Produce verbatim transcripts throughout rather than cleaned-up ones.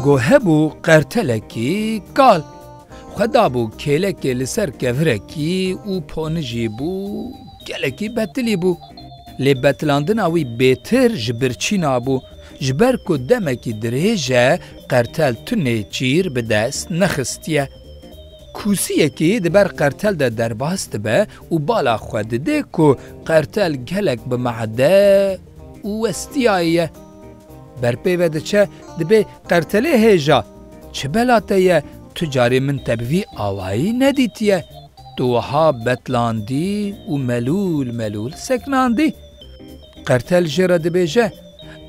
Go hebû qertelekî kal. Xwe dabû kêlekê li ser kevirekî û ponijî bû, gelekî betilî bû. Lê betilandina wî bêtir ji birçîna bû, ji ber ku demekî dirêj e qertel tu nêçîr bi dest nexistiye. Kûsiyekî di ber qertel de derbas dibe û bala xwe didê ku qertel gelek bi mehde û westiyayî ye. Berpê ve diçe, dibê qertelê hêja, çi bela te ye, tu carê min te bi vî awayî nedîtiye. Tu wiha betlandî û melûl melûl seknandî. Qertel jê re dibêje,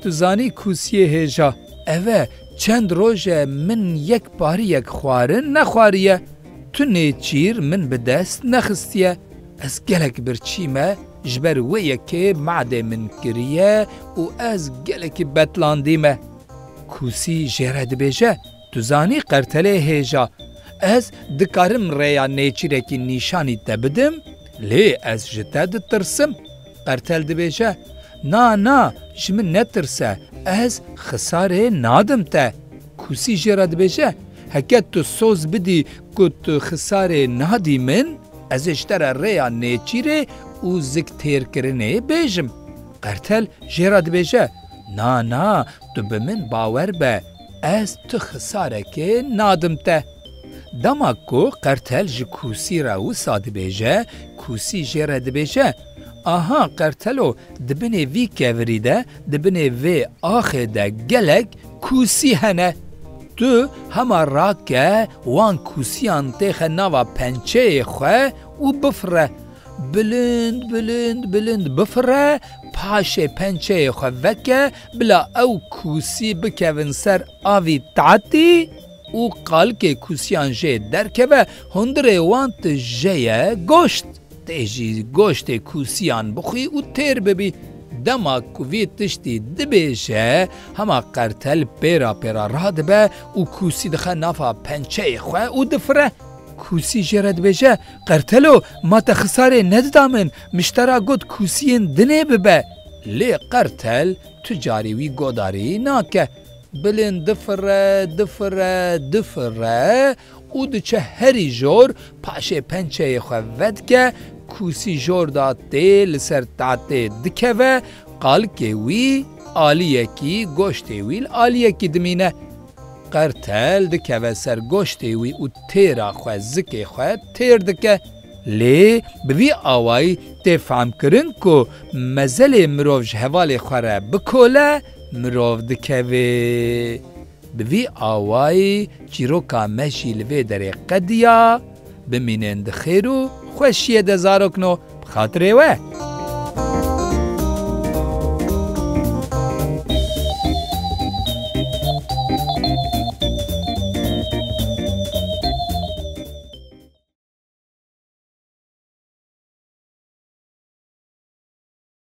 tu zanî kûsiyê hêja, ev e, çend roj e min yek pariyek xwarin nexwariye. Tu nêçîr min bi dest nexistiye. Ez gelek birçî me, ji ber wê yekê madê min kiriye û ez gelekî betlandî me. Kûsî jê re dibêje, tu zanî qertelê hêja, ez dikarim rêya nêçîrekî nîşanî te bidim, lê ez ji te ditirsim. Qertel dibêje, na, na, ji min netirse, ez xisarê nadim te. Kûsî jê re dibêje, heke tu soz bidî ku tu xisarê nadî min, ez ê ji te re rêya nêçîrê û ziktêrkirinê bêjim. Qertel jê re dibêje, na, na, tu bi min bawer be, ez tu xisarekê nadim te. Dema ku qertel ji kûsî re wisa dibêje, kûsî jê re dibêje, aha qertelo, di binê vî kevirî de, di binê vê axê de gelek kûsî hene. Tu hema rake wan kûsiyan têxe nava pençeyê xwe û bifire. Bilind, bilind, bilind bifire, paşê pençeyê xwe veke, bila ew kûsî bikevin ser avî tatî û qalikê kûsiyan jê derkeve, hundirê wan tije ye goşt. Tê jî goştê kûsiyan bixwî û têr bibî. Dema ku vî tiştî dibêje, hema qertel pêra pêra radibe û kûsî dixe nava pençeyê xwe û difire. Kûsî jê re dibêje, qertelo, ma te xisarê nedida min, min ji te re got kûsiyên dinê bibe. Lê qertel tu carî wî godarî nake. Bilind difire, difire, difire û diçe herî jor, paşê pençeyê xwe vedike, kûsî jor da tê li ser tatê dikeve, qalikê wî aliyekî, goştê wî li aliyekî dimîne. Qertel dikeve ser goştê wî û têra xwe, zikê xwe têr dike. Lê bi vî awayî tê fehmkirin ku mezelê mirov ji hevalê xwe re bikole, mirov dikeve. Bi vî awayî çîroka me jî li vê derê qediya, bimînin di xêr û xweşiyê de zarokno, bi xatirê we.